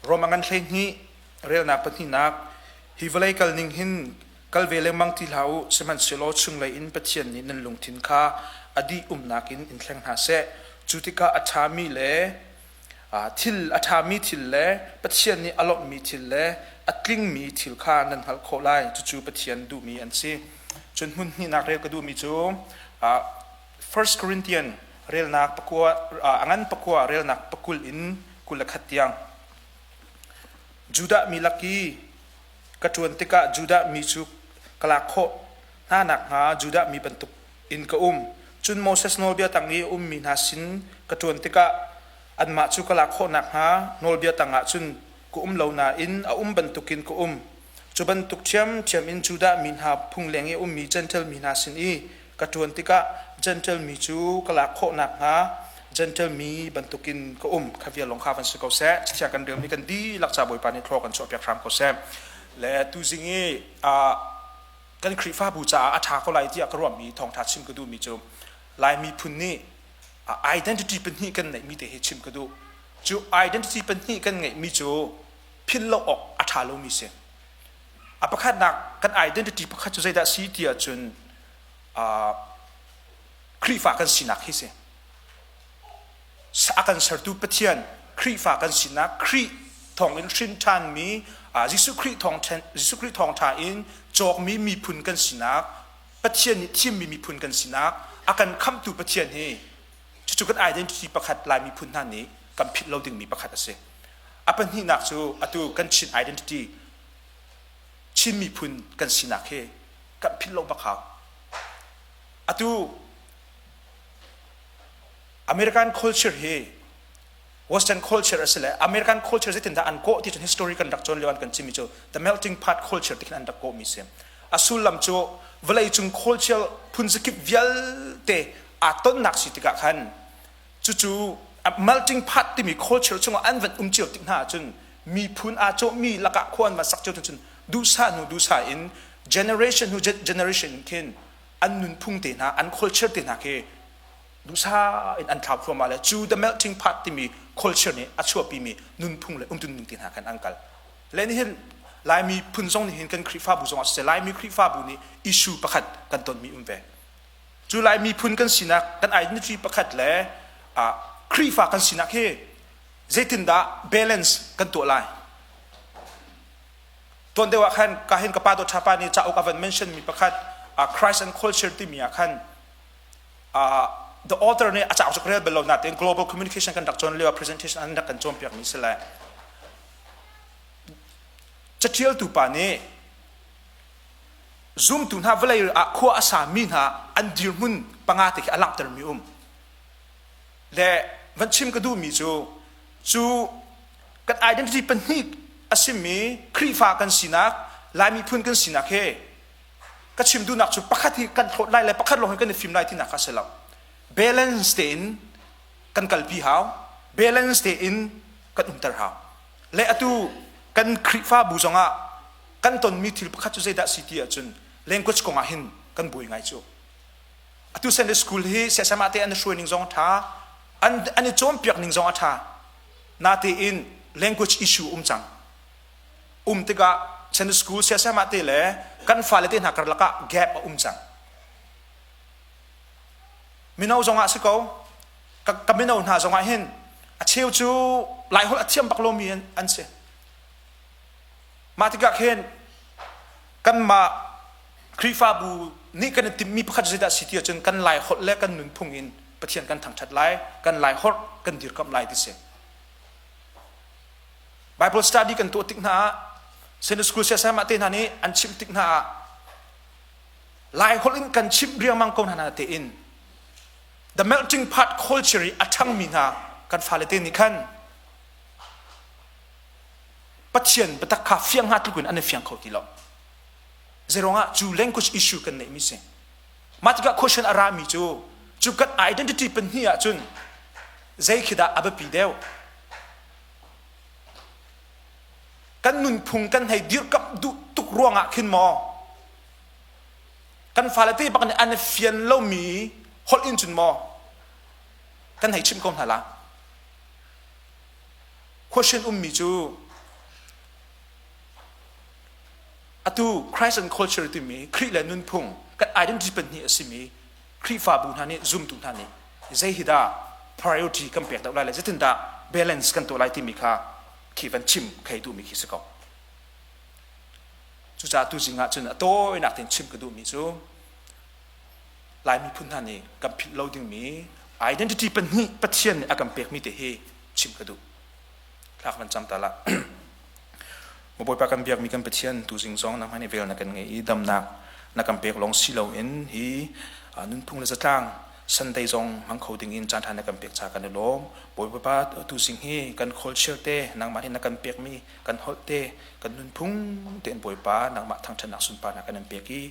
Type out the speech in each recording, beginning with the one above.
Rom a ngan 12 relnak pahnihnak hi vawlei kal ning hin kal ve lengmang ti hlah u sihmanhsehlaw chunglei in Pathian nih nan lungthin kha a dih umnak in in thleng hna seh cu tikah a ṭhami le thil a ṭhami thil le Pathian nih a lawmhmi thil le a tlingmi thil kha nan hngalh khawh lai cucu Pathian duhmi an si cun hmun hnihnak rel ka duhmi cu First Corinthian relnak pakua a ngan pakua relnak pakul in 21 tiang Judah mi lak i ka ṭuan tikah Judah mi cu ka lak khawh hna nakhnga Judah mi bantuk in ka um. Cun Moses nawlbia tang i a ummi hna sin ka ṭuan tikah anmah cu ka lak khawh nakhnga nawlbia tangah cun ka um lo nain a um bantukin ka um. Cu bantuk ṭhiamṭhiam in Judah mi hna phung leng i a ummi Jentail mi hna sin i ka ṭuan tikah Jentail mi cu ka lak khawh nakhnga Jentail mi bantukin ka um. Kha vial lawng kha van si ko seh. Cathiang kan relmi kan dihlak ca Bawipa nih thlaw kan chuahpiak hram ko seh. Le tuzing i kan Khrihfabu caah a ṭha ko lai tiah ka ruahmi thawngṭha chim ka duhmi cu Lai miphun nih identity pahnih kan neihmi te hi chim ka duh. Cu identity pahnih kan ngeihmi cu philh lo awk a ṭha lomi si. A pakhatnak kan identity pakhat cu zeidah si ti ahcun Khrihfa kan sinak hi si. A kan sertu Pathian Khrihfa kan sinak Khrih thawngin hrin ṭhanmi Jesuh Khrih thawng Jesuh Khrih thawngṭha in cawkmi miphun kan sinak Pathian nih thimmi miphun kan sinak a kan khamhtu Pathian hi cucu kan identity pakhat Lai miphun hna nih kan philh lo dingmi pakhat a si. A pahnihnak cu atu kan Chin identity Chin miphun kan sinak hi kan philh lo bak hau. Atu American culture hi Western culture a si le American culture zeitindah an kawh ti cun history kan rak cawn lio an kan chimmi cu the melting pot culture ti khin an rak kawhmi si. A sullam cu vawleicung culture phunzakip vialte aa tonnak si tikah khan cucu melting pot timi culture chungah an van um cio tik hna ahcun miphun aa cawhmi lakah khua an van sak cio cun duhsah hnu duhsah in generation hnu generation khin an nunphung te hna an culture te hna khi duhsah in an thlau thluahmah le cu the melting pot timi culture nih a chuahpimi nunphung le umtuning te hna khan an kal le nihin Laimi phun zong nih hin kan Khrihfabu zong ah siseh Laimi Khrihfabu nih issue pakhat kan tonmi um ve cu Lai miphun kan sinak kan identity pakhat le Khrihfa kan sinak hi zeitindah balance kan tuah lai tuan deuh ah khan ka hin ka pa dawt ṭha pa nih cauk a van mention mi pakhat Christ and Culture timi ah khan the author nih a cauk cu ka rel bal lo natein global communication kan rak cawn lio ah presentation an rak kan cawnpiak mi si le caṭialtu pa nih zumtu hna vawlei ah khua a sami hna an dirhmun panga te khi a langhtermi um le van chim ka duhmi cu cu kan identity pahnih a simi Khrihfa kan sinak Lai miphun kan sinak he ka chim duhnak cu pakhat hi kan hlawt lai le pakhat lawng hi kan i fim lai tinak kha si lo balance tein kan kalpi hau balance tein kan umter hau le atu kan Khrihfabu zongah kan tonmi thil pakhat cu zeidah si ti ahcun language kong ah hin kan buai ngai cu atu Sunday school hi siasama te an hruai ning zong a ṭha an an i cawnpiak ning zong a ṭha natein language issue um cang um tikah Sunday school siasama te le kan fale te hna karlak ah gap a um cang mino zong ah si ko ka mino hna zong ah hin a cheu cu Laiholh a thiam bak lomi an si Mah tikah khin kanmah Khrihfabu nih kan i timhmi pakhat zeidah a si ti ahcun kan Laiholh le kan nunphung in Pathian kan thangṭhat lai, kan Laiholh kan dirkamh lai ti si. Bible study kan tuah tik hna ah Sunday school siasama te hna nih an chimh tik hna ah Laiholh in kan chimh riangmang ko hna na tein the melting pot culture i a ṭhangmi hna kan fale te nih khan Pathian biatak kha fiang hnga tluk in an i fiang kho ti lo. Zeiruangah cu language issue kan neihmi si. Mah tikah question a rami cu cu kan identity pahnih ahcun zei khi dah a biapi deuh? Kan nunphung kan hei dirkamh duh tuk ruangah khin maw kan fale te bak nih an i fian lomi holh in cun maw kan hei chimh ko hna la? Question ummi cu. Atu Christ and culture timi Khrih le nunphung kan identity pahnih a simi Khrihfabu hna nih zumtu hna nih zei hi dah priority kan pek deuh lai le zeitindah balance kan tuah lai timi kha khi van chim khei duhmi khi si ko. Cucaah tuzing ah cun a tawinak tein chim ka duhmi cu Lai miphun hna nih kan philh lo dingmi identity pahnih Pathian nih a kan pekmi te hi chim ka duh. Thlak van cam ta la. Bawipa kan biakmi kan Pathian tuzing zong nangmah nih vel na kan ngei i damnak na kan pek lawng si loin hi nunphung le zatlang Sunday zong hmang kho ding in caan ṭha na kan pek ca kan i lawm. Bawipa tuzing hi kan culture te nangmah nih na kan pekmi kan holh te kan nunphung tein Bawipa nangmah thangṭhatnak sunparnak kan in pek i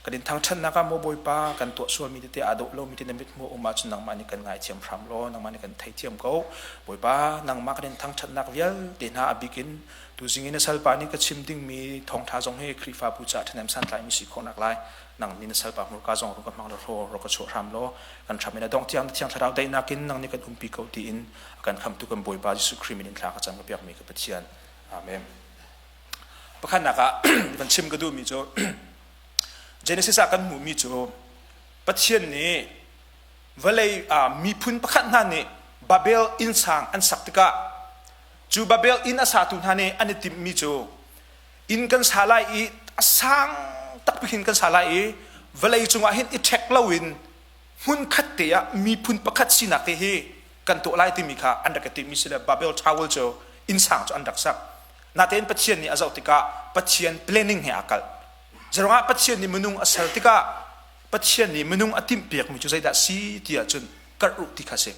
kan in thangṭhatnak ah maw Bawipa kan tuah sualmi tete aa dawh lomi te na mithmuh um ahcun nangmah nih kan ngaithiam hram law nangmah nih kan theithiam ko. Bawipa nangmah kan in thangṭhatnak vialte hna a bik in tuzing in na salpa nih ka chim dingmi thawngṭha zong hi Khrihfabu caah ṭhahnem santlaimi si khawhnak lai nang nih na salpa hmurka zong rung ka hmang law ro ka chuah hram law kan hram in a dongh tiang na thiang thlarau daihnak in nang nih kan umpi ko tiin a kan khamtu kan Bawipa Jesuh Khrih min in thla ka cam ka piakmi ka Pathian. Amen. Pakhatnak ah van chim ka duhmi cu Genesis ah kan hmuhmi cu Pathian nih vawlei miphun pakhat hna nih Babel innsang an sak tikah cu Babel inn a satu hna nih an i timhmi cu inn kan sa lai i a sang takpi hin kan sa lai i vawlei cungah hin i ṭhek loin hmun khat te ah miphun pakhat sinak te hi kan tuah lai timi kha an rak i timhmi si le Babel Tower cu innsang cu an rak sak. Natein Pathian nih a zoh tikah Pathian planning he aa kalh. Zeruangah Pathian nih minung a ser tikah Pathian nih minung a timhpiakmi cu zeidah si ti ahcun karh u ti kha si.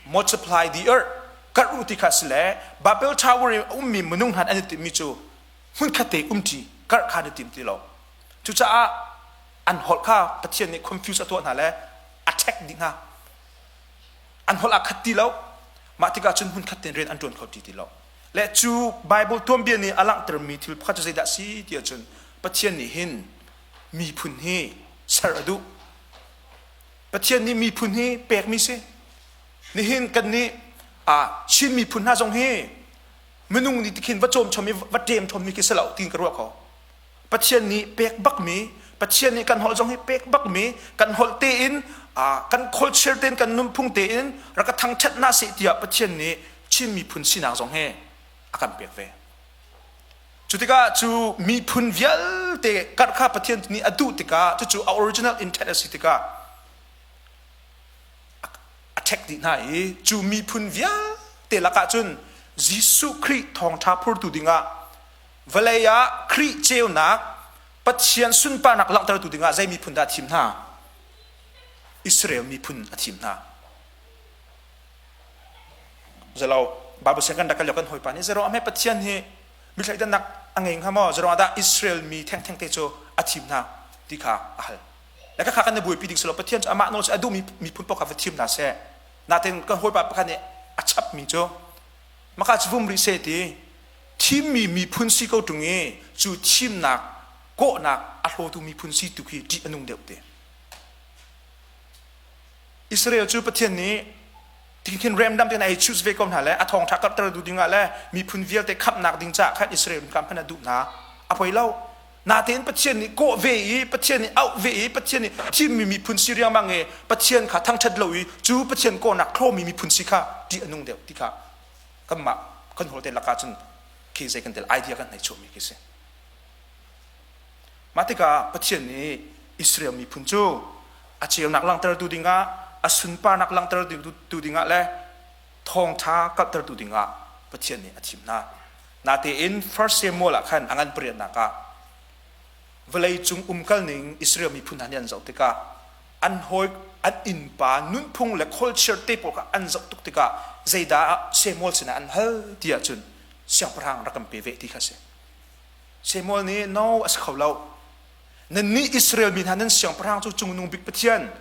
Multiply the earth karh u ti kha si le Babel Tower i a ummi minung hna an i timhmi cu hmunkhat te umṭi karh kha an i tim ti lo. Cucaah an holh kha Pathian nih confuse a tuah hna le a ṭhek dih hna. An holh aa khat ti lo. Mah tikah cun hmunkhat tein rian an ṭuan kho ti ti lo. Le cu Bible tuanbia nih a langhtermi thil pakhat cu zeidah a si ti ahcun Pathian nih hin miphun hi ser a duh. Pathian nih miphun hi pekmi si. Nihin kan nih Chin miphun hna zong hi minung nih tikhin va cawm chom i va ṭem chommi khi si lo tiin ka ruah ko. Pathian nih pek bakmi, Pathian nih kan holh zong hi pek bakmi, kan holh tein, kan culture tein, kan nunphung tein rak ka thangṭhat hna seh tiah Pathian nih Chin miphun sinak zong hi a kan pek ve. Cu tikah cu miphun vialte karh kha Pathian nih a duh tikah cucu a original intent a si tikah a ṭhek dih hna i cu miphun vialte lakah cun Jesuh Khrih thawngṭha phurtu dingah vawlei ah Khrih ceunak Pathian sunparnak langhtertu dingah zei miphun dah a thim hna? Israel miphun a thim hna. Zelo Bible siang kan rak kal lio kan hawipa nih zero ame Pathian hi mi thleidannak a ngei hnga maw zero dah Israel mi thengtheng te cu a thim hna ti kha a hal. Le ka kha kan i buaipi ding si lo Pathian cu amah nawl cu a duhmi miphun paoh kha va thim hna seh. Natin kan hawipa pakhat nih a chapmi cu maka cu vum rih seh ti thimmi miphun si ko ṭung i cu thimnak kawhnak a hlawtu miphun si tu khi ṭih a nung deuh te. Israel cu Pathian nih tikhin remdam tein ai choose ve ko hna le a thawngṭha karhter duh dingah le miphun vialte khamhnak ding caah khan Israel ka hman a duh hna a poi lo natein Pathian nih kawh ve i Pathian nih auh ve i Pathian nih thimmi miphun si riangmang i Pathian kha thangṭhat lo i cu Pathian kawhnak thlawmi miphun si kha ṭih a nung deuh ti kha kanmah kan hawl te lakah cun khi zei kan tel idea kan hei chuahmi khi si Mah tikah Pathian nih Israel miphun cu a ceunak langhtertu dingah, a sunparnak langhtertu dingah le thawngṭha kalhtertu dingah Pathian nih a thim hna. Natein First Samuel ah khan a ngan pariatnak ah vawleicung umkal ning Israel miphun hna nih an zoh tikah an hawi an innpa nunphung le culture te pawl kha an zoh tuk tikah zeidah Samuel sinah an hal ti ahcun siangpahrang rak kan pe ve ti kha a si. Samuel nih no a si kho lo. Nannih Israel mi hna nan siangpahrang cu cungnung bik Pathian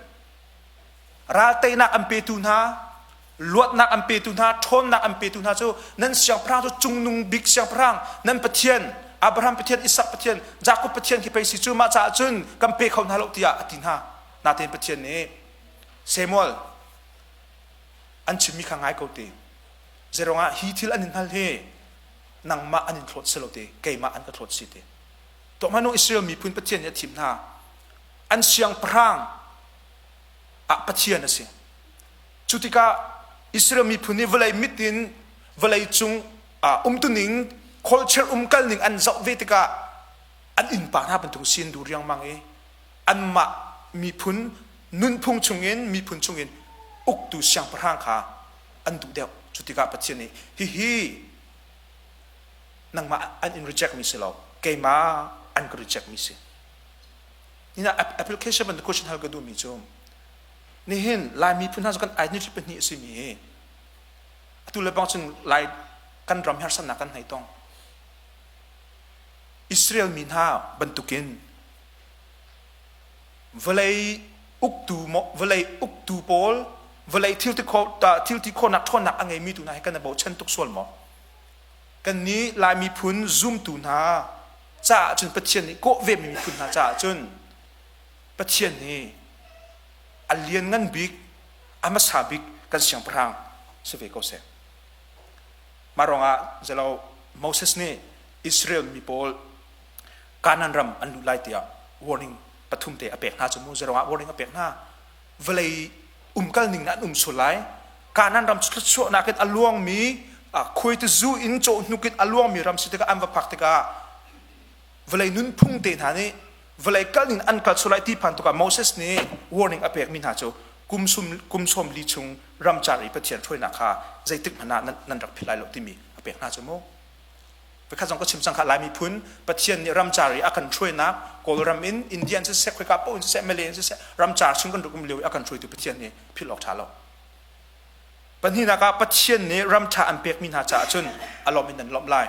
ral teinak an petu hna luatnak an petu hna ṭhawnnak an petu hna cu nan siangpahrang cu cungnung bik siangpahrang nan Pathian Abraham Pathian Isak Pathian Jakob Pathian khi pei si cu mah caah cun kan pe kho hna lo tiah a ti hna natein Pathian nih Samuel an chimmi kha ngai ko te zeirangah hi thil an in hal hi nangmah an in thlawt si lo te keimah an ka thlawt si te. Tuahhmanh Israel miphun Pathian nih a thim hna. An siangpahrang ah Pathian a si. Cu tikah Israel miphun nih vawlei mit in vawlei cung umtuning culture umkalning an zoh ve tikah an innpa hna bantuk sin duh riangmang i anmah miphun nunphung chungin miphun chungin uktu siangpahrang kha an duh deuh. Cu tikah Pathian nih hihi nangmah an in reject mi si lo keimah an ka reject mi si. Nina application bantuk question hal ka duh mi cu nihin Lai miphun hna cu kan identity pahnih a simi hi atu le bang cun Lai kan ram harsatnak kan hnei tong. Israel mi hna bantukin vawlei uktu vawlei uktu pawl vawlei thil ti thil ti khawhnak ṭhawnnak a ngeimi tu hna hi kan i bochan tuk sual maw? Kannih Lai miphun zumtu hna caah cun Pathian nih kawh vemi miphun hna caah cun Pathian hi a lianngan bik a hmasa bik kan siangpahrang si ve ko seh. Mah ruangah zelo Moses nih Israel mi pawl Kanaan ram an luh lai tiah warning pathum te a pek hna cu mu zeruang ah warning a pek hna vawlei umkal ning an um sul lai Kanaan ram thluachuahnak in a luangmi khuaitizu in cawhnuk in a luangmi ram si tikah an va phak tikah vawlei nunphung te hna nih vawlei kal ning an kal sul lai ti phan tukah Moses nih warning a pekmi hna cu kum sum kum sawm li chung ramcar i Pathian hruainak kha zeitik hmanh ah nan rak philh lai lo timi a pek hna cu mu Pakhat zong ka chim cang kha Lai miphun Pathian nih ramcar i a kan hruainak Kawlram in India in siseh khoika paoh in siseh Malay in siseh ramcar chung kan rak um lio i a kan hruaitu Pathian nih philh awk ṭha lo. Pahnihnak ah Pathian nih ram ṭha an pekmi hna caah cun a lawmh in nan lawmh lai.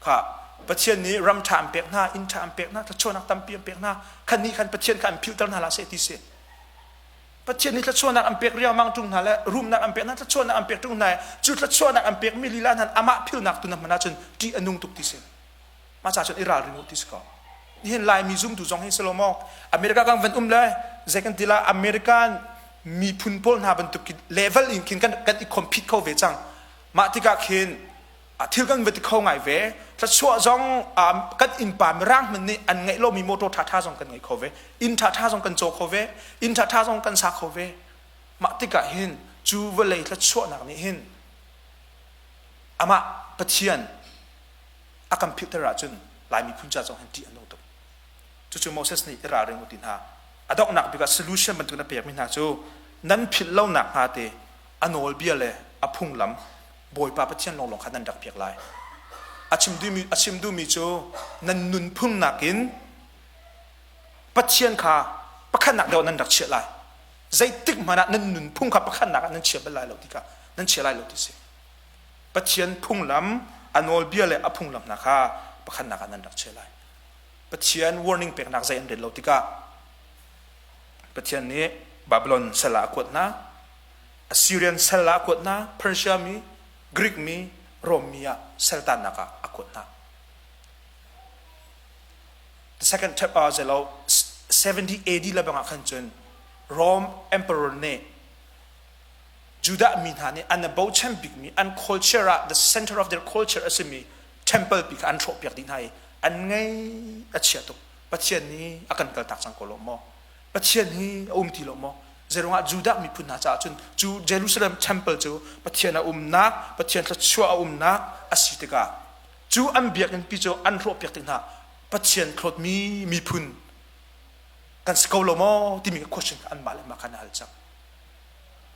Kha Pathian nih ram ṭha an pek hna, inn ṭha an pek hna, thluachuahnak tampi an pek hna. Khan nih khan Pathian kha an philhter hna hlah seh ti si. Pathian nih thluachuahnak an pek riangmang ṭung hna le rumnak an pek hna thluachuahnak an pek ṭung hna cu thluachuahnak an pekmi lila hna amah philnak tu na hman ahcun ṭih a nung tuk ti si mah ca cun i ralring u ti si ko nihin Laimi zumtu zong hi si lo maw America kan van um le zei kan ti la American miphun pawl hna bantuk level in khin kan kan i compete kho ve cang mah tikah khin thil kan va ti kho ngai ve thluachuah zong kan innpa mirang hmanh nih an ngeih lomi motor ṭhaṭha zong kan ngei kho ve inn ṭhaṭha zong kan caw kho ve inn ṭhaṭha zong kan sa kho ve mah tikah hin cu vawlei thluachuahnak nih hin amah Pathian a kan philhter ahcun Lai miphun ca zong hin ṭih a nung tuk cucu Moses nih i ralring u ti hna a donghnak bik ah solution bantuk na pekmi hna cu nan philh lonak hnga te a nawlbia le a phunglam Bawipa Pathian lawnglawng kha nan rak piak lai. A chim duhmi, a chim duhmi cu nan nunphung nakin Pathian kha pakhatnak deuh nan rak chiah lai. Zeitik hmanh ah nan nunphung kha pakhatnak ah nan chia bal lai lo ti kha nan chia lai lo ti si. Pathian phunglam, a nawlbia le a phunglam hna kha pakhatnak ah nan rak chia lai. Pathian warning peknak zei an rel lo tikah Pathian nih Babylon sal ah a kuat hna. Assyrian sal ah a kuat hna, Persia mi, Greek mi, Rom mi ah saltannak ah a kuat hna. The second chapter zelo 70 AD le bangah khan cun Rome emperor nih Judah mi hna nih an bochan bikmi an culture ah the center of their culture a simi temple pi kha an hrawhpiak dih hna i an ngei a chia tuk Pathian nih a kan kaltak cang ko lo maw Pathian hi a um ti lo maw Zeiruangah Judah miphun hna caah cun cu Jerusalem temple cu Pathian a umnak, Pathian thluachuah a umnak a si tikah cu an biakinn pi cu an hrawhpiak tik hna Pathian hlawtmi miphun kan si ko lo maw timi question kha anmah le mah khan hal cang.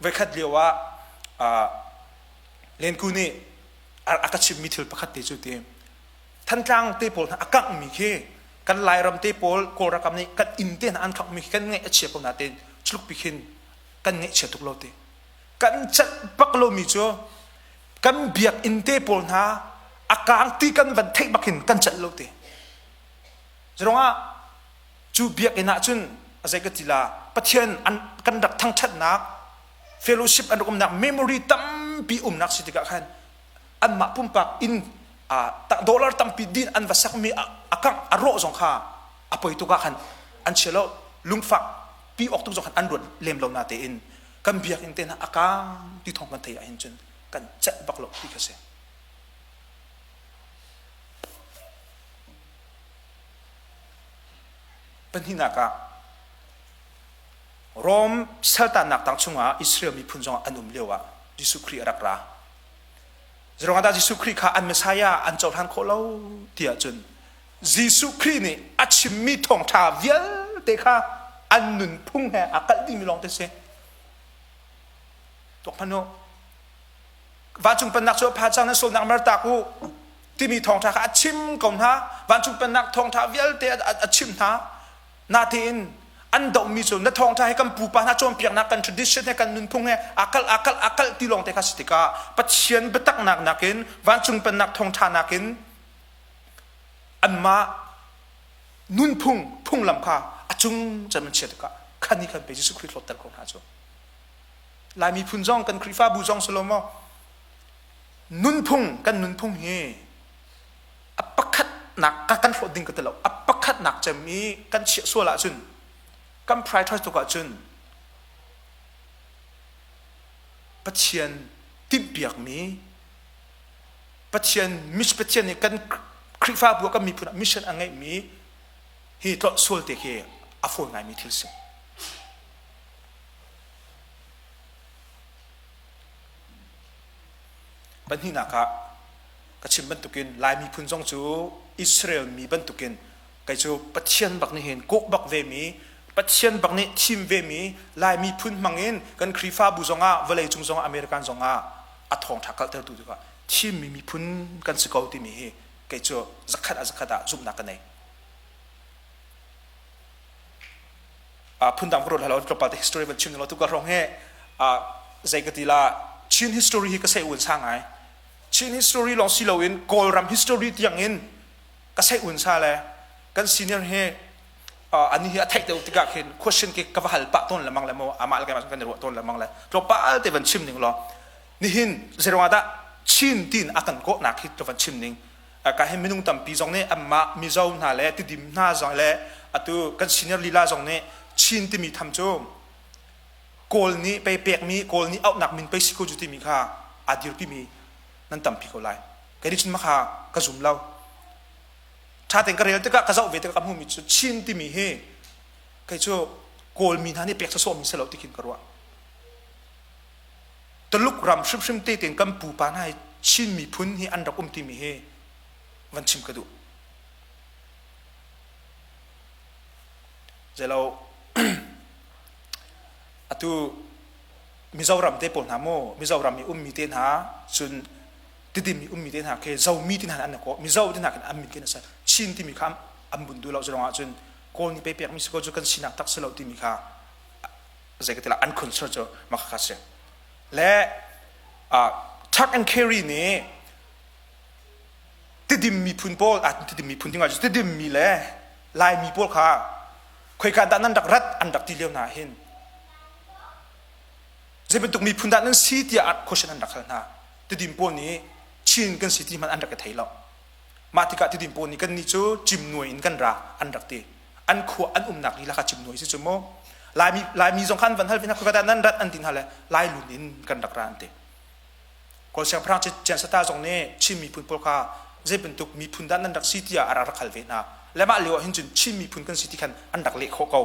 Voikhat lio ah Lenku nih a ka chimmi thil pakhat te cu ti Thantlang te pawl hna a kanghmi khi kan Lairam te pawl Kawlram nih kan inn te hna an khanghmi khi kan ngaih a chia ko natein culuk pi khin kan ngaihchia tuk lo ti kan celh bak lomi cu kan biakinn te pawl hna a kaang ti kan van theih bak hin kan celh lo ti Zerongah cu biakinn ah cun a zei ka ti la Pathian an kan rak thangṭhatnak fellowship an rak umnak memory tampi umnak si tikah khan anmah pumpak inn dollar tampi din an va sakmi a kangh a rawh zong kha a poi tuk ah khan an chia lo lungfak pi awk tuk zong khan an ruat lem lo na tein kan biakinn te hna a kaang ti thawng kan thei ahhin cun kan celh bak lo ti kha si. Pahnihnak ah Rom saltannak tang chungah Israel miphun zong an um lio ah Jesuh Khrih a rak ra. Zeruangah dah Jesuh Khrih kha an Messiah an cohlan khawh lo ti ahcun Jesuh Khrih nih a chimmi thawngṭha vialte kha an nunphung he aa kalh dihmi lawng te si. Tuak hmanh u. Vancung pennak cu a pha cang nan sualnak mertak u timi thawngṭha kha a chim ko hna. Vancung pennak thawngṭha vialte a chimh hna. Natein an dohmi cu na thawngṭha he kan pupa hna cawnpiaknak kan tradition he kan nunphung he aa kalh aa kalh aa kalh ti lawng te kha si tikah Pathian biataknak nakin vancung pennak thawngṭha nakin anmah nunphung phunglam kha a cung cem an chia tikah khan hi khan pe Jesuh Khrih hlawtter ko hna cu Lai miphun zong kan Khrihfabu zong si lo maw nunphung kan nunphung hi a pakhatnak ka kan hlawt ding ka ti lo a pakhatnak cem i kan chiah sual ahcun kan prioritize tuk ahcun Pathian timhpiakmi Pathian mis Pathian nih kan Khrihfabu kan miphun ah mission a ngeihmi hi tlolh sual te khi a fawi ngaimi thil si. Pahnihnak ah ka chim bantukin Lai miphun zong cu Israel mi bantukin kei cu Pathian bak nih hin kawh bak ve mi Pathian bak nih thim ve mi Lai miphun hmangin kan Khrihfabu zongah vawlei cung zongah American zongah a thawngṭha kalhtertu tikah thimmi miphun kan si ko timi hi kei cu zakhat ah zakhat ah zumhnak ka nei. Phundang ka ruat lo tlawmpal te history van chim lo tu ka rong he zei ka ti la Chin history hi ka sei un sa ngai. Chin history lawng si loin Kawlram history tiang in ka sei un sa le kan senior he ani hi a theih deuh tikah khin question ke ka va hal pah tawn lemang le mo amah le keimah kan i ruah tawn lemang le tlawmpal te van chim ning law nihin zeiruangah dah Chin tin a kan kawhnak hi ka van chim ning ka hin minung tampi zong nih anmah Mizo hna le Tidim hna zong le atu kan senior lila zong nih Chin timi tham cu Kawl nih pei pekmi Kawl nih auhnak min pei si ko cu timi kha aa dirpimi nan tampi ko lai. Kei nih cun mah kha ka zum lo. Ṭha tein ka rel tikah ka zoh ve tikah ka hmuhmi cu Chin timi hi kei cu Kawlmi hna nih pek sawsawhmi si lo ti khin ka ruah. Tuluk ram hrimhrim te tein kan pupa hna hi Chin miphun hi an rak um timi hi van chim ka duh. Zeilo atu Mizoram te pawl hna mu Mizoram i ummi te hna cun Tidim i ummi te hna khi Zomi ti hna an kawh Mizo ti hna khin an min khin a si Chin timi kha an bun duh lo cu ruangah cun Kawl nih pei pekmi si ko cu kan sinak tak si lo timi kha zei ka ti la an concern cu mah kha si le Tuck and Carry nih Tidim miphun pawl Tidim miphun ding ah Tidim mi le Laimi pawl kha khoika dah nan rak rat an rak ti lio hna hin zei bantuk miphun dah nan si tiah question an rak hal hna Tidim pawl nih Chin kan si ti hmanh an rak i thei lo mah tikah Tidim pawl nih kannih cu Cimnuai in kan ra an rak ti an khua an umnak lila kha Cimnuai si cu mu Laimi Laimi zong kha an van hal ve hna khoika dah nan rat an ti hna le Lailun in kan rak ra an ti Kawl siangpahrang Ciansata zong nih Chin miphun pawl kha zei bantuk miphun dah nan rak si tiah a rak rak hal ve hna. Le mah lio ah hin cun Chin miphun kan si ti khan an rak leh khawh ko.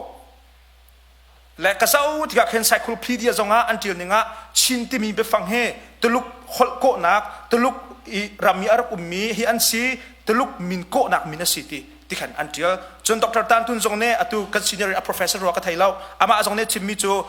Le ka zoh tikah khin encyclopedia zong ah an ṭial ning ah Chin timi biafang hi Tuluk holh kawhnak, Tuluk i ram i a rak ummi hi an si, Tuluk min kawhnak min a si ti ti khan an ṭial. Cun Dr. Tan Tun zong nih atu kan senior a professor rua ka thei lo. Amah zong nih chimmi cu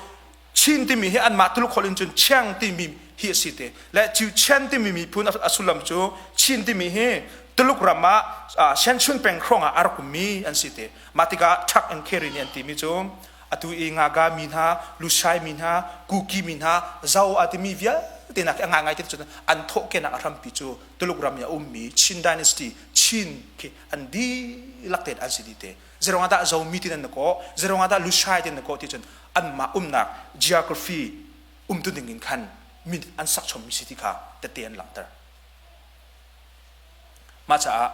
Chin timi hi anmah Tuluk holh in cun Chiang timi hi a si te. Le cu Chian timi miphun a sullam cu Chin timi hi Tuluk ram ah Shanchun peng hrawng ah a rak ummi an si te. Mah tikah Thak and Carry nih an timi cu atu i Ngaga mi hna, Lushai mi hna, Kuki mi hna, Zo a timi vialte nak a ngaingai ti cun an thawhkenak a hrampi cu Tuluk ram i a ummi Chin dynasty Chin khi an dihlak tein an si dih te. Zeruangah dah Zomi ti nan na kawh, zeruangah dah Lushai ti nan na kawh ti cun anmah umnak geography umtu ding in khan min an sak chommi si ti kha tette an langhter. Mah caah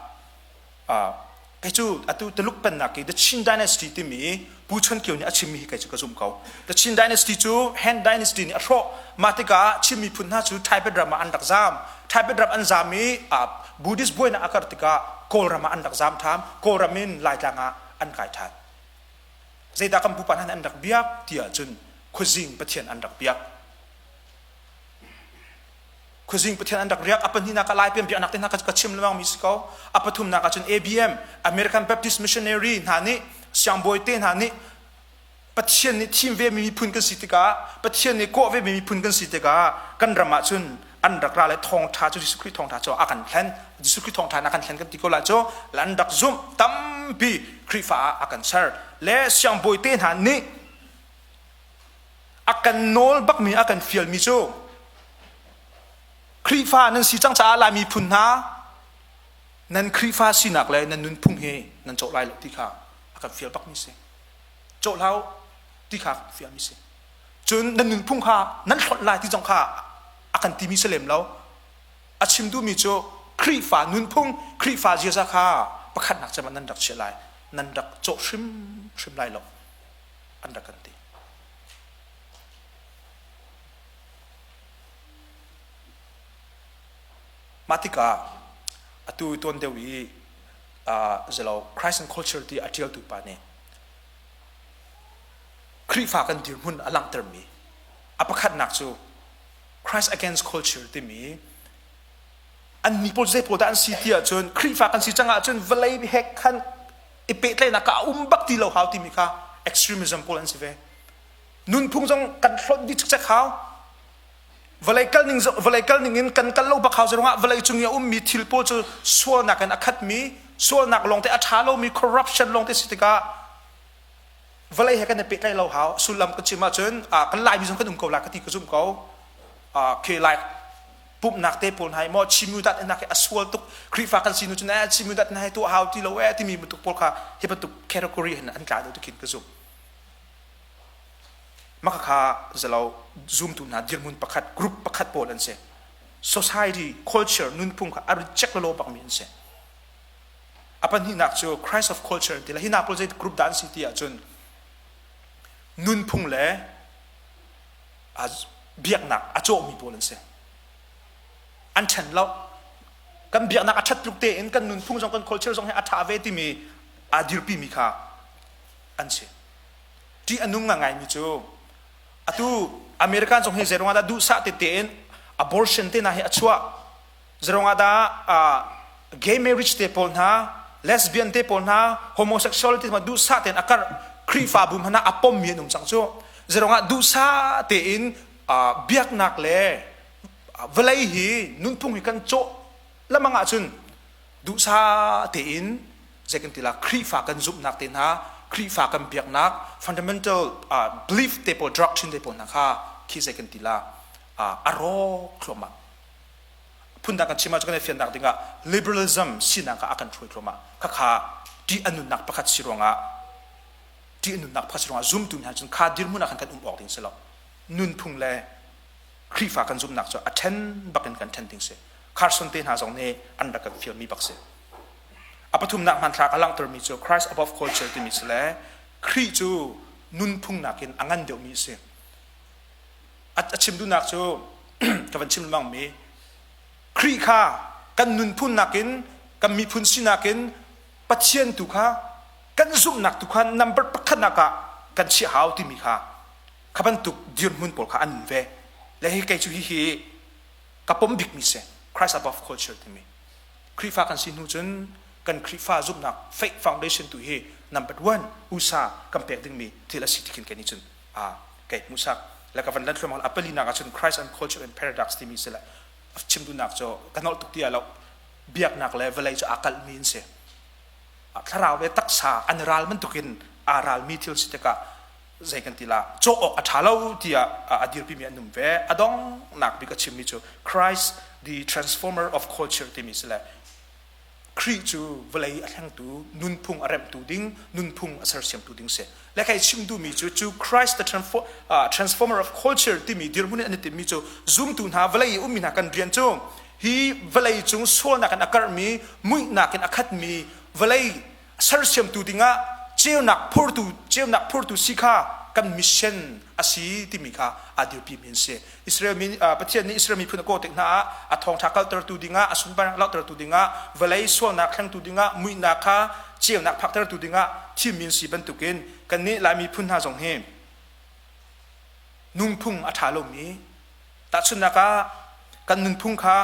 kei cu atu Tuluk pennak i The Qin Dynasty timi Pu Chun Kio nih a chimmi hi kei cu ka zum ko. The Qin Dynasty cu Han Dynasty nih a hrawh. Mah tikah Chin miphun hna cu Tibet ram ah an rak zaam. Tibet ram an zaam i Buddhist buainak a kar tikah Kawlram ah an rak zaam ṭhan. Kawlram in Laitlang ah an kai ṭhan. Zeidah kan pupa hna nih an rak biak ti ahcun khuazing pathian an rak biak. Khuazing pathian an rak riak. A pahnihnak ah Lai pian biaknak te hna ka chim lengmang mi si ko. A pathumnak ah cun ABM American Baptist Missionary hna nih siangbawi te hna nih Pathian nih thim ve mi miphun kan si tikah Pathian nih kawh ve mi miphun kan si tikah kan ram ah cun an rak ra le thawngṭha cu Jesuh Khrih thawngṭha cu a kan thlen. Jesuh Khrih thawngṭha in a kan thlen kan ti ko lai cu an rak zumh tampi Khrihfa ah a kan ser le siangbawi te hna nih a kan nawl bakmi a kan fialmi cu Khrihfa nan si cang caah Lai miphun hna nan Khrihfa sinak le nan nunphung hi nan cawh lai lo ti kha a kan fial bakmi si. Cawh hlah u ti kha fialmi si. Cun nan nunphung kha nan hlonh lai ti zong kha a kan timi si lem lo. A chim duhmi cu Khrihfa nunphung, Khrihfa ziaza kha pakhatnak cem ah nan rak chiah lai, nan rak cawh hrimhrim lai lo an rak kan ti. Mah tikah atu tuan deuh i zelo Christ and Culture ti a ṭialtu pa nih Khrihfa kan dirhmun a langhtermi a pakhatnak cu Christ against culture timi an mi pawl zei pawl dah an si ti ahcun Khrihfa kan si cang ahcun vawlei hek khan i pehtlaihnak ka a um bak ti lo hau timi kha extremism pawl an si ve. Nunphung zong kan hlonh dih cikcek hau. Vawlei kal ning vawlei kal ning in kan kal lo bak hau zerong ah vawlei cung i a ummi thil pawl cu sualnak in a khatmi sualnak lawngte a ṭha lomi corruption lawngte si tikah vawlei he kan i pehtlaih lo hau. Sullam kan chim ahcun kan Laimi zong kan um ko lai ka ti ka zumh ko. Khi lai pumhnak te pawl hna hi maw Chimu dat nak hi a sual tuk Khrihfa kan si nu cun eh Chimu dat na hi tuah hau ti lo eh timi bantuk pawl kha hi bantuk category hin an tla deuh tikhin ka zumh. Maka kha zalo zumtu hna dirhmun pakhat group pakhat pawl an si. Society culture nunphung kha a reject lo bakmi an si. A pahnihnak cu Christ of culture ti la hi hna pawl zei group dah an si ti ahcun nunphung le biaknak a cawhmi pawl an si. An ṭhen lo. Kan biaknak a ṭhat tluk tein kan nunphung zong kan culture zong hi a ṭha ve timi aa dirpimi kha an si. Ṭih a nung ngaingaimi cu atu American zong hi zeiruangah dah duhsah tete in abortion te hna hi a chuah. Zeiruangah dah gay marriage te pawl hna, lesbian te pawl hna, homosexuality hna duhsah tein a karh. Khrihfabu hmanh ah a pommi an um cang cu. Zeiruangah duhsah tein biaknak le vawlei hi nunphung hi kan cawh lamang ahcun duhsah tein zei kan ti la Khrihfa kan zumhnak te hna Khrihfa kan biaknak fundamental belief te pawl doctrine te pawl hna kha khi zei kan ti la a rawk thluahmah phundang kan chim ahcun kan i fiannak dingah liberalism sinak ah a kan hruai thluahmah khakha ṭih a nunnak pakhat si ruangah ṭih a nunnak pakhat si ruangah zumtu hna cun kha dirhmun ah khan kan um awk ding si lo nunphung le Khrihfa kan zumhnak cu a ṭhen bakin kan ṭhen ding si Carson te hna zong nih an rak kan fialmi bak si a pathumnak hmanthlak a langhtermi cu Christ above culture timi si le Khrih cu nunphung nakin a ngan deuhmi a si a chim duhnak cu ka van chim lengmang mi Khrih kha kan nunphun nakin kan miphun sinak in Pathian tu kha kan zumhnak tu kha number pakhatnak ah kan chiah hau timi kha kha bantuk dirhmun pawl kha an um ve le hi kei cu hihi ka pom bikmi si Christ above culture timi Khrihfa kan si hnu cun kan Khrihfa zumhnak faith foundation tu hi number one USA kan pek dingmi thil a si ti khin kei nih cun kei hmuhsak le ka van lan thluahmah a palinak ah cun Christ and culture and paradox timi si le chim duhnak cu ka nolh tuk ti lo biaknak le vawlei cu aa kalhmi an si thlarau le taksa an ral bantukin aa ralmi thil si tikah zei kan ti la cawk awk a ṭha lo tiah a dirpimi an um ve a donghnak bik a chimmi cu Christ the transformer of culture timi si le Khrih cu vawlei a thlengtu, nunphung a remhtu ding, nunphung a sersiamtu ding si. Le kai chim duhmi cu cu Christ the transformer of culture timi dirhmun in an i timmi cu zumtu hna vawlei i ummi hna kan rian cu hi vawlei cung sualnak in a karhmi, muihnak in a khatmi vawlei sersiamtu dingah ceunak phurtu ceunak phurtu si kha kan mission a si timi kha aa dirpimi an si. Israel mi Pathian nih Israel miphun a kawh tik hna ah a thawngṭha kaltertu dingah a sunparnak langhtertu dingah vawlei sualnak thlengtu dingah muihnak kha ceunak phaktertu dingah thimmi an si bantukin Kannih Lai miphun hna zong hi nungphung a ṭha lomi tahchunhnak ah kan nunphung kha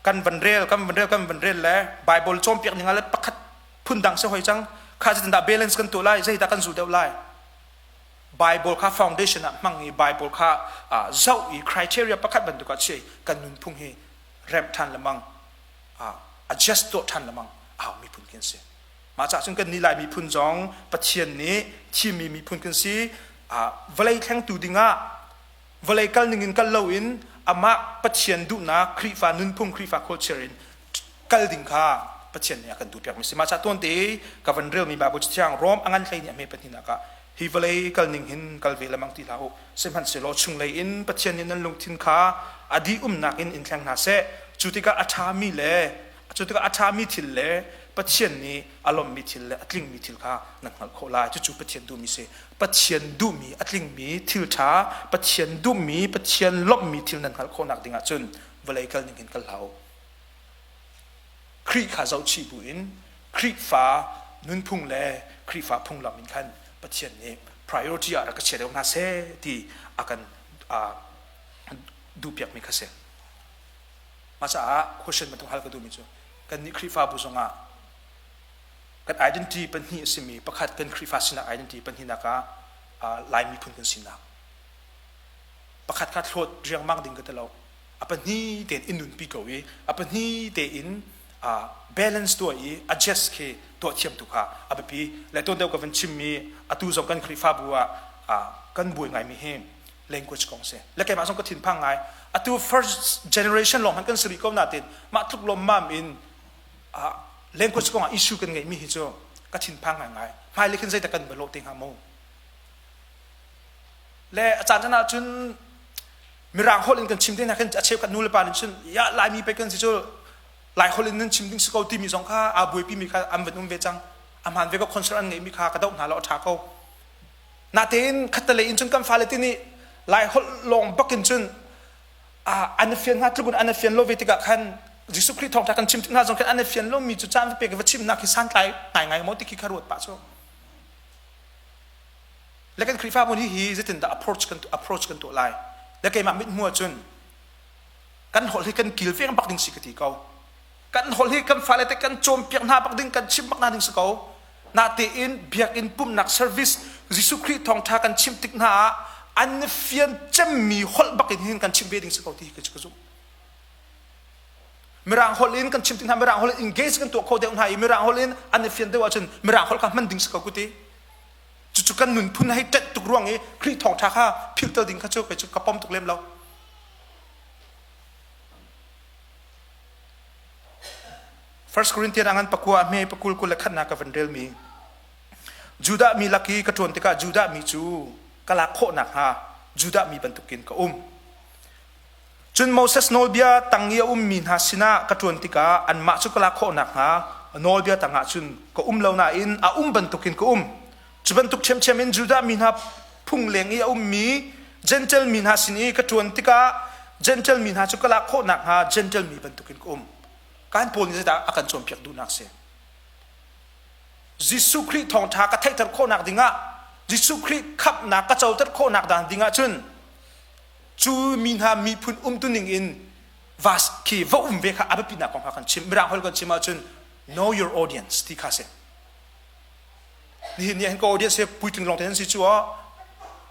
kan van rel kan van rel kan van rel le Bible cawnpiak ning ah le pakhat phundang si hoi cang kha zeitindah balance kan tuah lai zeidah kan zul deuh lai Bible kha foundation ah hmang i Bible kha zoh i criteria pakhat bantuk ah chiah i kan nunphung hi remh ṭhan lengmang adjust tuah ṭhan lengmang a hau miphun kan si. Mah caah cun kan nih Lai miphun zong Pathian nih thimmi miphun kan si. Vawlei thlengtu dingah vawlei kal ning in kal loin amah Pathian duhnak Khrihfa nunphung Khrihfa culture in kal ding kha Pathian nih a kan duhpiakmi si. Mah caah tuante ka van relmi Bible Cathiang Rom a ngan hlei nih a hme pahnihnak ah hi vawlei kal ning hin kal ve lemang ti hlah u. Sihmanhsehlaw chunglei in Pathian nih nan lungthin kha a dih umnak in in thleng hna seh. Cu tikah a ṭhami le cu tikah a ṭhami thil le Pathian nih a lawmhmi thil le a tlingmi thil kha nan hngalh khawh lai. Cucu Pathian duhmi si. Pathian duhmi a tlingmi thil ṭha, Pathian duhmi, Pathian lawmhmi thil nan hngalh khawhnak ding ahcun vawlei kal ning hin kal hlah u. Khrih kha zohchih buin Khrihfa nunphung le Khrihfa phunglam in khan Pathian nih priority ah rak ka chia deuh hna seh ti a kan duhpiakmi kha si. Mah caah question bantuk hal ka duhmi cu kannih Khrihfabu zongah kan identity pahnih a simi pakhat kan Khrihfa sinak identity pahnihnak ah Lai miphun kan sinak pakhat kha thlawt riangmang ding ka ti lo a pahnih tein in nunpi ko i a pahnih tein balance tuah i adjust khi tuah thiam tu kha a biapi le tuan deuh ka van chimmi atu zong kan Khrihfabu ah kan buai ngaimi hi language kong si le keimah zong ka thinphang ngai atu first generation lawng han kan si rih ko natin mah tluk lawmmam in language kong ah issue kan ngeihmi hi cu ka thinphang ngai ngai hmailei khin zeidah kan va lawh te hnga mu le a caan caan ah cun mirang holh in kan chim te hna khin a cheukhat nu le pa nih cun ya laimi pei kan si cu lai holh in nan chim ding si ko timi zong kha aa buaipi mi kha an van um ve cang a hmaan ve ko concern an ngeihmi kha ka doh hna lo a ṭha ko natein khattelei in cun kan fale ti nih lai holh lawng bak in cun an i fian hnga tluk in an i fian lo ve tikah khan Jesuh Khrih thawngṭha kan chim tik hna zong khan an i fian lomi cu caan va pek va chimnak hi santlai ngaingai maw ti khi kha ruat pah cu le kan Khrihfabu hi hi zeitindah approach kan approach kan tuah lai le keimah mithmuh ahcun kan holh hi kan kilveng bak ding si ka ti ko kan holh hi kan fale te kan cawnpiak hna bak ding kan chim bak hna ding si ko natein biakinn pumhnak service Jesuh Khrih thawngṭha kan chim tik hna ah an fian cemmi holh bak in hin kan chim ve ding si ko ti hi ka zumh Mirang holh in kan chim tik hna Mirang holh in engage kan tuah kho deuh hna i Mirang holh in an i fian deuh ahcun Mirang holh kha hman ding si ko ku ti cucu kan nunphun hei ṭanh tuk ruang i Khrih thawngṭha kha philhter ding kha cu kei cu ka pom tuk lem lo First Corinthian angan pakua hme pakul kul le khatnak ka van relmi Judah mi lak i ka ṭuan tikah Judah mi cu ka lak khawh nakhnga Judah mi bantukin ka um. Cun Moses nawlbia tang i a ummi hna sinah ka ṭuan tikah anmah cu ka lak khawh nakhnga nawlbia tangah cun ka um lo nain a um bantukin ka um. Cu bantuk ṭhiamṭhiam in Judah mi hna phung leng i a ummi Jentail mi hna sin i ka ṭuan tikah Jentail mi hna cu ka lak khawh nakhnga Jentail mi bantukin ka um. Kan Paul nih zeidah a kan cawnpiak duhnak si? Jesuh Khrih thawngṭha ka theihter khawhnak dingah Jesuh Khrih khamhnak ka coter khawhnak dan dingah cun cu mi hna miphun umtuning in vas khi va um ve kha a biapitnak kong kha kan chim. Mirang holh kan chim ahcun know your audience ti kha si. Nihin ni hin ka audience hi puitling lawng te nan si cu aw.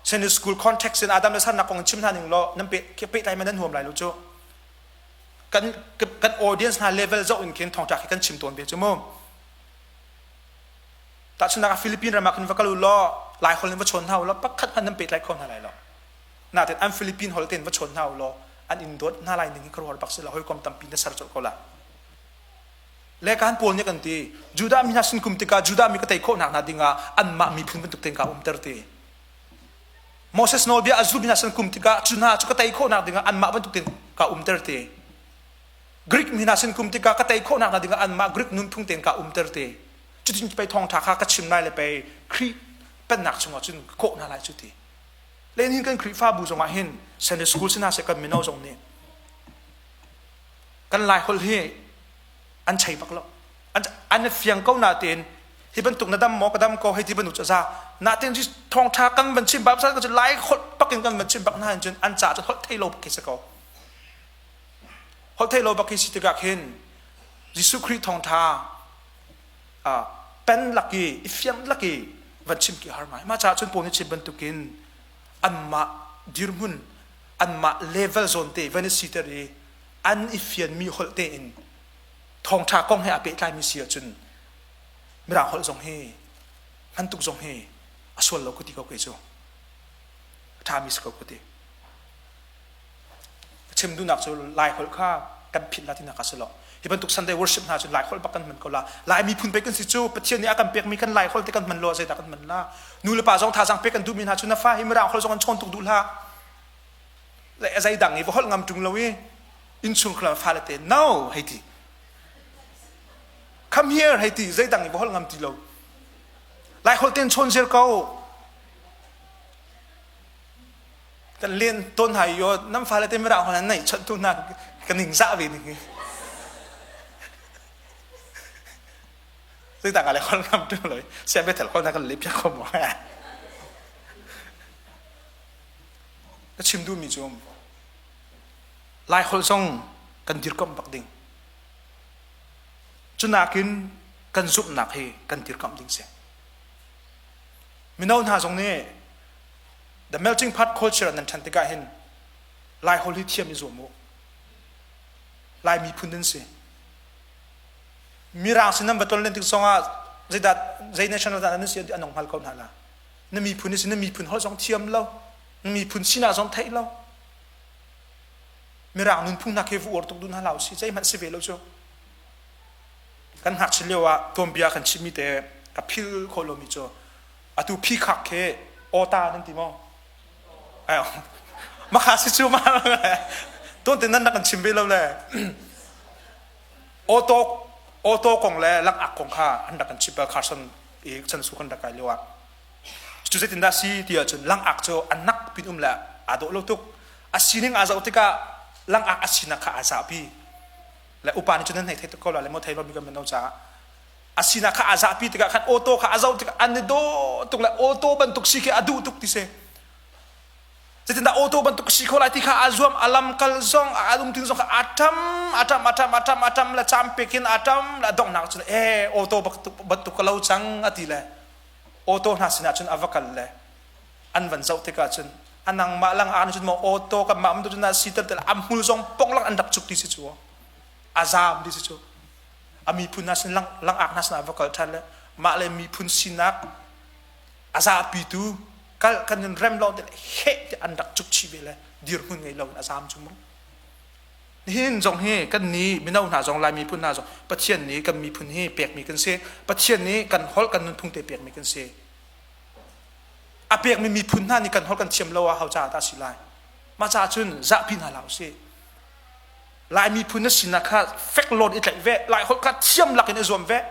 Sunday school context in Adam le Sarnak kong in chim hna ning law nan pe pehtlai man nan huam lai lo cu. Kan kan audience hna level zoh in khin thawngṭha khi kan chim tawn ve cu mu. Tahchunhnak ah Philippine ram ah khin va kal u law Lai holh in va chawn hna u law pakhat hmanh nan pehtlai kho hna lai lo. Natin an Philippine holh tein va chawn hna u law an in dawt hna lai ning hi khuaruahhar bak si lo hawikom tampi na ser colh ko la. Le kan Paul nih kan ti Judah mi hna sin kum tikah Judah mi ka tei khawh nak hna dingah anmah miphun bantuk tein ka umter ti. Moses nawlbia a zulmi hna sin kum tikah cu hna cu ka tei khawh nak dingah anmah bantuk tein ka umter ti. Greek mi hna sin kum tikah ka tei khawh nak hna dingah anmah Greek nunphung tein ka umter ti. Cutin pei thawngṭha kha ka chim lai le pei Khrih pennak chungah cun ka kawh hna lai cu ti. Len hin kan Khrihfabu zongah hin Sunday school si hna seh kan mino zong nih kan Lai holh hi an chei bak lo an fiang ko natein hi bantuk na dam maw ka dam ko hei ti bantuk cu za Natin thawngtha kan van chim bak cu lai holh pakin kan van chim bak hna cun an ca cu holh thei lo bak khi si ko. Holh thei lo bak khi si tikah khin Jesuh Khrih thawngtha pen lak i i fiang lak i van chim ki har ngai. Mah caah cun Paul nih chim bantukin anmah dirhmun anmah level zawn te van i siter i an i fianmi holh tein thawngtha kong he aa pehtlaimi si ahcun mirang holh zong hi hman tuk zong hi a sual lo ka ti ko kei cu a ṭhami si ko ka ti ka chim duhnak cu lai holh kha kan philh la tinak a si lo hi bantuk Sunday worship hna cu lai holh bak kan hman ko la lai miphun pek kan si cu Pathian nih a kan pekmi kan lai holh te kan hman lo zeidah kan hman la nu le pa zong thazaang pek kan duhmi hna cu na fa hi mirang holh zong an chawn tuk duh hlah zei dang i va holh ngam ṭung lo i innchungkhar fale te no hei ti come here hei ti zeidang i va holh ngam ti lo lai holh ten chawn zel ko kan len ton hai yo nam fale te mirang holh nei chot tu na kan ning za ve ning zeidang ale holh ngam tu lo sia bethel holh na kan le pia ko mo ka chim duhmi cu Lai holh zong kan dirkamh bak ding. Cunakin kan zumhnak hi kan dirkamh ding si. Mino hna zong nih the melting pot culture nan ṭhan tikah hin Lai holh hi thiam i zuam u. Lai miphun nan si. Mirang sin nan va ton len tik zongah zeidah zei national dah nan si an ong hngal ko hna la. Na miphun si na miphun holh zong thiam lo. Na miphun sinak zong theih lo. Mirang nunphung hna khi vu uar tuk duh hna hlah usih zeihmanh si ve lo cu kan ngakchia lio ah tuanbia kan chimmi te ka phil khawh lomi cu atu phikhak khi awta nan ti maw makha si cu ma tuan te nan rak kan chim ve lo le auto auto kong le langak kong kha an rak kan chim Carson i chan su kan rak kai lio ah Cu zeitindah si ti ahcun langak cu a nak pin um le aa dawh lo tuk. A sining aa zoh tikah langak a sinak kha aa zahpi. Le upa nih cun nan hei thei tuk ko la le maw thei lomi kan mino caah a sinak kha aa zahpi tikah khan auto kha a zoh tikah an i dawh tuk le auto bantuk si khi a duh tuk ti si. Zeitindah auto bantuk si kho lai ti kha aa zuam a lamkal zong a lungthin zong kha a ṭam a ṭam a ṭam a ṭam a ṭam le cam pek in a ṭam le a donghnak cun ee auto bantuk ka lo cang a ti le auto hna sinah cun a va kal le an van zoh tikah cun a nangmah lang ah cun maw auto kan mah cun si tel tel am hmul zong pong lang an rak cuk ti si cu a zaam ti si cu a miphun hna sin lang lang ak hna sinah va kal ṭhan le mah le miphun sinak a zapi tu kal kan in rem lo te he te an rak cuk chi ve le dirhmun ngei lo in a zaam cu mu Nihin zong hi kan nih mino hna zong Lai miphun hna zong Pathian nih kan miphun hi pekmi kan si. Pathian nih kan holh kan nunphung te pekmi kan si. A pekmi miphun hna nih kan holh kan thiam lo ah hau caah dah si lai. Mah caah cun zahpi hna hlah usih. Lai miphun na sinak kha fek lawn i tlaih ve, Lai holh kha thiam lakin i zuam ve.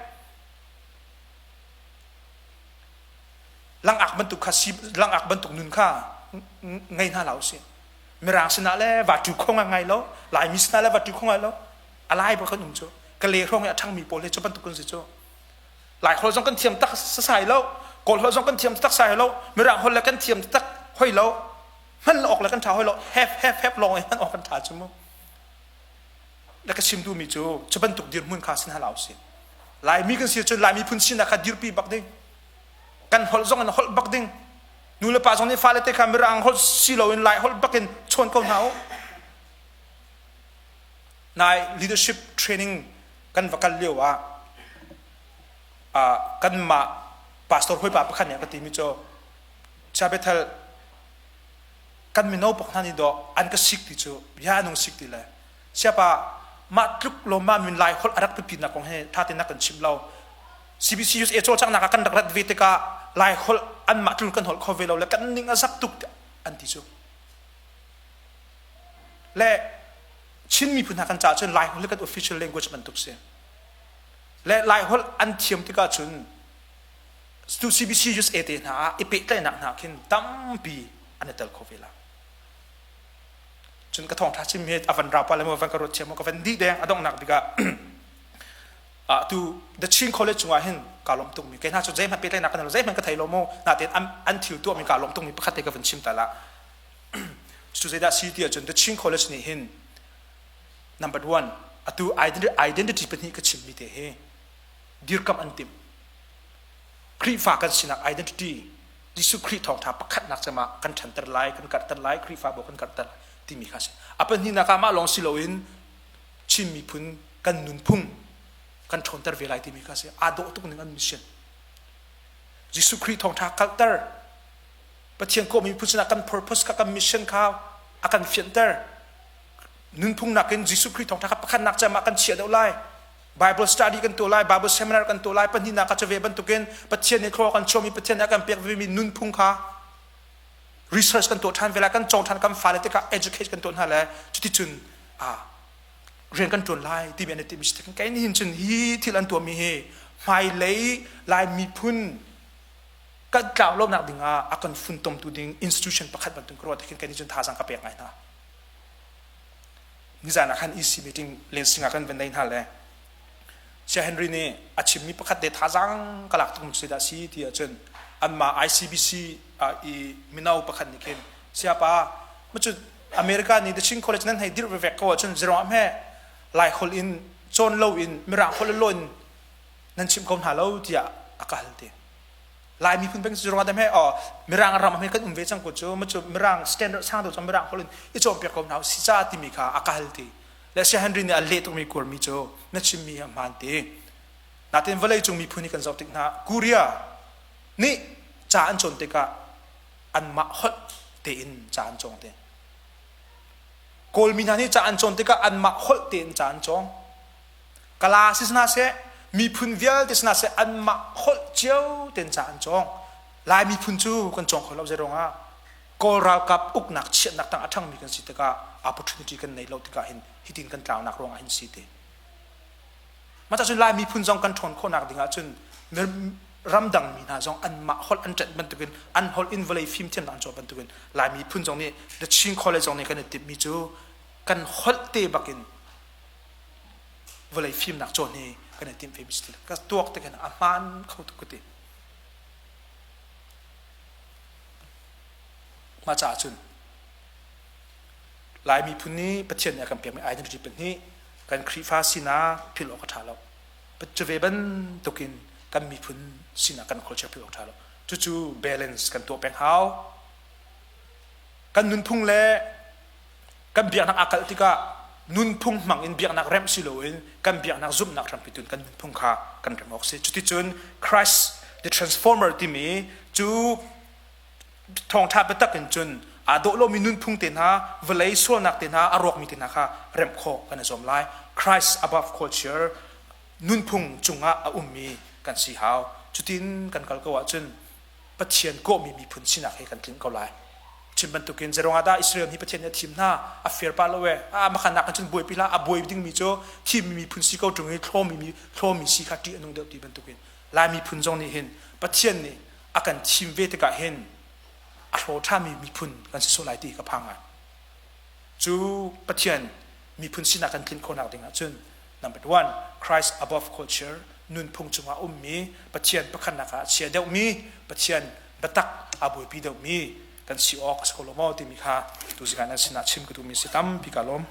Langak bantuk kha si langak bantuk nun kha ngei hna hlah usih. Mirang sinah le vatu kho ngai lo Laimi sinah le vatu kho ngai lo a lai bak kan um cu ka le hrawng i a ṭhangmi pawl hi cu bantuk kan si cu Lai holh zong kan thiam tak sasai lo Kawl holh zong kan thiam tak sai lo Mirang holh le kan thiam tak hoi lo hman awk le kan ṭha hoi lo hep hep hep lawng i hman awk kan ṭha cu mu le ka chim duhmi cu cu bantuk dirhmun kha sin hlah usih Laimi kan si cun Laimi phun sinak kha dirpi bak ding kan holh zong in holh bak ding Nu le pa zong nih fale te kha mirang holh si loin lai holh bakin chawn ko hna u. Nai leadership training kan va kal lio ah kanmah pastor hawipa pakhat nih a ka timi cu Chia Bethel kan mino pak hna nih dawh an ka sik ti cu bia nung sik ti le siapa mah tluk lawmma min lai holh a rak biapitnak kong he tha tein na kan chim lo CBC USA cawlcanghnak ah kan rak rat ve tikah lai holh anmah tlul kan holh kho ve lo le kan ning a zak tuk an ti cu le Chin miphun hna kan caah cun lai holh kan official language bantuk si le lai holh an thiam tikah cun tu CBC USA te hna ah i pehtlaihnak hna khin tampi an i tel kho ve la cun ka thawngtha chim hi a van rapa le maw van ka ruat thiam ka van dih deng a donghnak bik ah. Tu The Chin College cungah hin kaa lawm tukmi kei hna cu zeihmanh pehtlaihnak kan zeihmanh ka thei lo mu natein an thil tuahmi kaa lawm tukmi pakhat te ka vun chim ta la. Cu zeidah si ti ahcun The Chin College nih hin number one atu identity pahnih ka chimmi te hi dirkamh an timh. Khrihfa kan sinak identity Jesuh Khrih thawngṭha pakhatnak cem ah kan ṭhanter lai, kan karhter lai, Khrihfabu kan karhter timi kha a si. A pahnihnak ah mah lawng si loin Chin miphun kan nunphung kan ṭhawnter ve lai timi kha a si. Aa dawh tuk ning an mission. Jesuh Khrih thawngṭha kalter Pathian kawhmi miphun sinah kan purpose kha kan mission kha a kan fianhter. Nunphung nakin Jesuh Khrih thawngṭha kha pakhatnak cem ah kan chiah deuh lai. Bible study kan tuah lai, Bible seminar kan tuah lai, pahnihnak ah cu ve bantukin Pathian nih thlua kan chuahmi Pathian nih a kan pek vemi nunphung kha research kan tuah ṭhan ve lai, kan cawng ṭhan kan fale tikah educate kan tuah hna le cuticun rian kan ṭuan lai timi an i timh si kei nihin cun hi thil an tuahmi hi hmailei Lai miphun kan tlau lonak dingah a kan funtomtu ding institution pakhat bantuk ka ruah tikhin kei nih cun thazaang ka pek ngai hna. Nizan ah khan EC meeting lensing ah kan van nei hna le Saya Henry nih a chimmi pakhat te thazaang ka lak tuk si dah si ti ahcun anmah ICBC i mino pakhat nih khin siapa macu America nih The Chin College nan hei dirh vevek ko ahcun zirong hme Lai holh in cawn lo in Mirang holh lo in nan chimh ko hna lo tiah a ka hal ti. Lai miphun peng cu ruangah he oh Mirang ram he kan um ve cang ko cu ma cu Mirang standard sang deuh cang Mirang holh in i cawnpiak ko hna si ca timi kha a ka hal ti le Saya Henry nih a leh tukmi kuarmi cu na chimmi hi a hmaan ti natin vawlei cung miphun hi kan zoh tik hna Korea nih ca an cawn tikah anmah holh tein ca an cawng te Kawlmi hna nih ca an cawn tikah anmah holh tein ca an cawng Kala si hna seh, miphun vialte si hna seh, anmah holh cio tein ca an cawng. Lai miphun cu kan cawng kho lo zeiruangah Kawl ralkap uknak chiatnak tang a ṭhangmi kan si tikah opportunity kan nei lo tikah hin hitin kan tlaunak ruangah hin si te. Mah cun Lai miphun zong kan ṭhawn khawhnak ding ahcun ramdang mi hna zong anmah holh an ṭanh bantukin an holh in vawlei fimthiamnak an cawn bantukin Lai miphun zong nih The Chin College zong nih kan i timhmi cu kan holh te bakin vawlei fimnak cawn hi kan i timh ve mi si ka tuak te khan a hmaan kho tuk ka ti mah caah cun Lai miphun nih Pathian nih a kan pekmi identity pahnih kan Khrihfa sinak philh awk a ṭha lo cu ve bantukin kan miphun sinak kan culture philh awk a ṭha lo cucu balance kan tuah peng hau kan nunphung le kan biaknak aa kalh tikah nunphung hmang in biaknak remh si loin kan biaknak zumhnak hrampi tun kan nunphung kha kan remh awk si. Cuticun Christ the Transformer timi cu thawngṭha biatak in cun aa dawh lomi nunphung te hna, vawlei sualnak te hna, a rawkmi te hna kha remh khawh kan i zuam lai. Christ above culture nunphung cungah a ummi kan si hau. Cutin kan kal ko ahcun Pathian kawhmi miphun sinak he kan tlinh ko lai. Chim bantukin zeruang ah dah Israel hi Pathian nih a thim hna? A fair pa lo e. A makhanak ah cun buaipi hlah. A buai dingmi cu thimmi miphun si ko ṭung i thlawmi thlawmi si kha ṭih a nung deuh ti bantukin Lai miphun zong nih hin Pathian nih a kan thim ve tikah hin a hlaw ṭhami miphun kan si sual lai ti ka phang ngai. Cu Pathian miphun sinak kan tlinh khawhnak ding ahcun Number one, Christ above culture, nunphung cungah ummi, Pathian pakhatnak ah chia deuhmi, Pathian biatak aa buaipi deuhmi kan si awk a si ko lo maw timi kha tuzing ah nan sinah chim ka duhmi si tampi ka lawm.